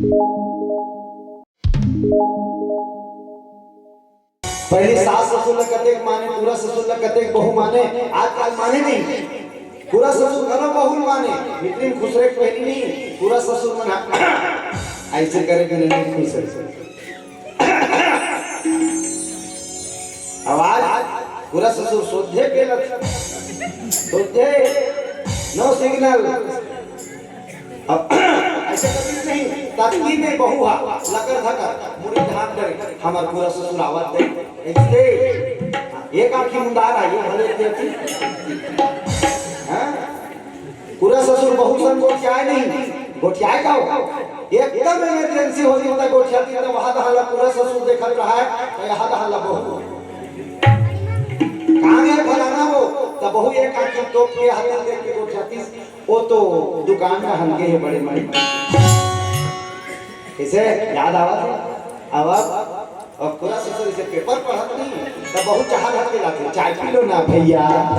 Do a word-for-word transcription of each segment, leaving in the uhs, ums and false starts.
पहली सास ससुर ल कतेक माने, टूरा ससुर ल कतेक बहू माने, आजकल माने नहीं। टूरा ससुर घलो बहू ल माने, भीतरी म खुसरे के पहिली नहीं, टूरा ससुर मन ह ऐसे करे के नहीं खुसरे। आवाज टूरा ससुर सोझे पेलत, सोझे, no signal। अब ऐसे कभी नहीं, ततकी में बहू हा, लकर धकर, मुड़ी धाम करे, हमर टूरा ससुर आवत हे। ऐसे, एक आँखी मुंदार आई, भले देती। हाँ? टूरा ससुर बहू संग गोठियाए नहीं, गोठियाए का हो? एकदम emergency हो जाता गोठियाती, तो वहाँ दहाला टूरा ससुर देखत रहा है, तो यहाँ दहाला बहू। कहाँ गए फलाना वो? तो बहू एक आँखी तोप के हाथ देख के गोठियाती, वो तो दुकान में हल्के है बड़े मन। इसे याद आवा थे? अब आप, अब टूरा ससुर इसे पेपर पढ़त नहीं, तो बहू चाह धर के लाते, "चाय पी लो ना भैया।"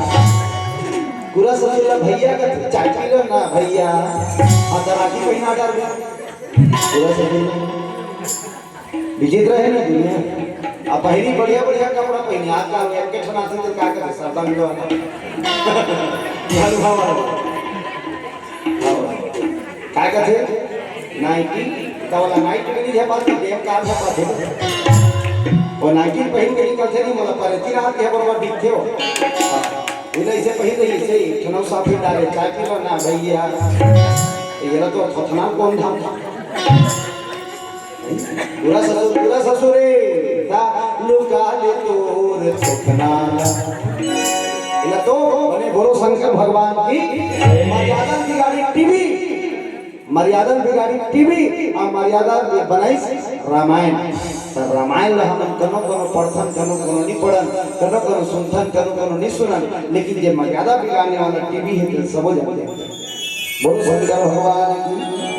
टूरा ससुर ला भैया का, "चाय पी लो ना भैया।" हाँ, तो राखी पहिना डाल दे। टूरा ससुर विचित्र है ना दुनिया। अब पहिली बढ़िया बढ़िया कपड़ा पहिनी, आजकल एक के ठना से तो का करे, सरदा मिलो। झाड़ू हवा। काय कथे? नाइटी, त ओला नाइटी भी नहीं झेपात, तो देव का झेपात है। वो नाइटी पहिन के निकलथे नहीं, मोला परेती रात के बरोबर दिखथे हो। इला इसे पहिन रही, इसे एक ठनौ साफी डाले, चाय पी लो ना भैया। ये ला तो थोथना कौन धाम था? टूरा ससुर, टूरा ससुर रे, ता लुका ले तोर थोथना ला। इला तो बने बोलो शंकर भगवान की। मर्यादा बिगाड़ी टीवी, मर्यादा बिगाड़ी टीवी, और मर्यादा बनाइस रामायण। त रामायण ला हमन कनो कनो पढ़थन, कनो कनो नी पढ़न, कनो कनो सुनथन, कनो कनो नी सुनन, लेकिन जे मर्यादा बिगाड़ने वाला टीवी है, तो सबो जानते हैं। बोलो शंकर भगवान की।